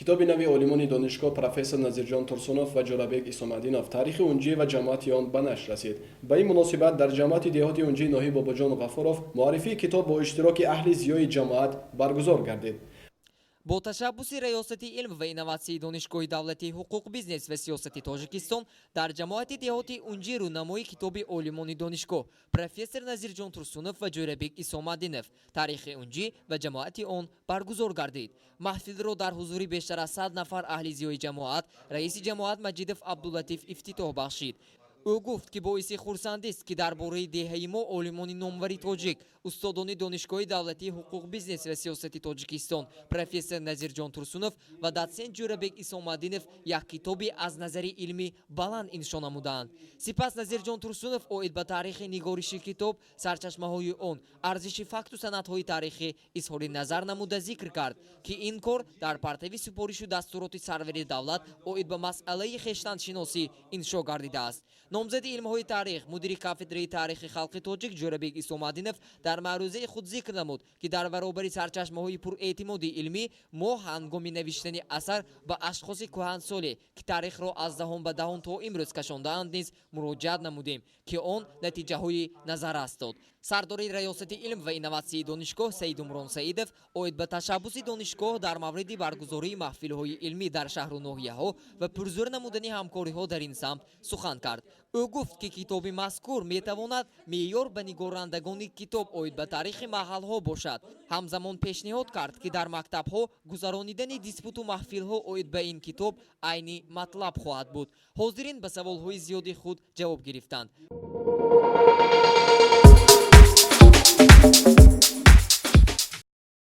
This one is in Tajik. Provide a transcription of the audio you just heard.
Китоби нави олимони донишгоҳ, профессор Назирҷон Турсунов ва Ҷӯрабек Исомаддинов, «Таърихи Унҷӣ ва ҷамоати он» ба нашр расид. Ба ин муносибат дар ҷамоати деҳоти Унҷии ноҳияи Бобоҷон Ғафуров муаррифии китоб бо иштироки аҳли зиёи ҷамоат баргузор гардид. Бо ташаббуси Раёсати илм ва инноватсияи Донишгоҳи давлатии ҳуқуқ, бизнес ва сиёсати Тоҷикистон дар ҷамоати деҳоти Унҷӣ рӯнамои китоби олимони донишгоҳ, профессор Назирҷон Турсунов ва Ҷӯрабек Исомаддинов, «Таърихи Унҷӣ ва ҷамоати он» баргузор гардид. Маҳфилро дар ҳузури бештар аз 100 нафар аҳли зиёи ҷамоат раиси ҷамоат Маҷидов Абдулатиф ифтитоҳ бахшид. Ӯ гуфт, ки боиси хурсандист, ки дар бораи деҳаи мо олимони номвари тоҷик, устодони Донишгоҳи давлатии ҳуқуқ, бизнес ва сиёсати Тоҷикистон, профессор Назирҷон Турсунов ва дотсент Ҷӯрабек Исомаддинов як китоби аз назари илмӣ баланд иншо намудаанд. Сипас Назирҷон Турсунов оид ба таърихи нигориши китоб, сарчашмаҳои он, арзиши факту санадҳои таърихӣ изҳори назар намуда, зикр кард, ки ин кор дар партави супоришу дастуроти сарвари давлат оид ба масъалаи хештаншиносӣ иншо гардидааст. Номзади илмҳои таърих, мудири кафедраи таърихи халқи тоҷик Ҷӯрабек Исомаддинов дар маърузаи худ зикр намуд, ки дар баробари сарчашмаҳои пурэътимоди илмӣ мо ҳангоми навиштани асар ба ашхоси кӯҳансоле, ки таърихро аз даҳон ба даҳон то имрӯз кашондаанд, низ муроҷиат намудем, ки он натиҷаҳои назаррас дод. Сардори Раёсати илм ва инноватсияи донишгоҳ Саидумрон Саидов оид ба ташаббуси донишгоҳ дар мавриди баргузории маҳфилҳои илмӣ дар шаҳру ноҳияҳо ва пурзӯр намудани ҳамкориҳо дар ин самт сухан кард. Ӯ гуфт, ки китоби мазкур метавонад меъёр ба нигорандагони китоб оид ба таърихи маҳалҳо бошад. Ҳамзамон пешниҳод кард, ки дар мактабҳо гузаронидани диспуту маҳфилҳо оид ба ин китоб айни матлаб хоҳад буд. Ҳозирин ба саволҳои зиёди худ ҷавоб гирифтанд.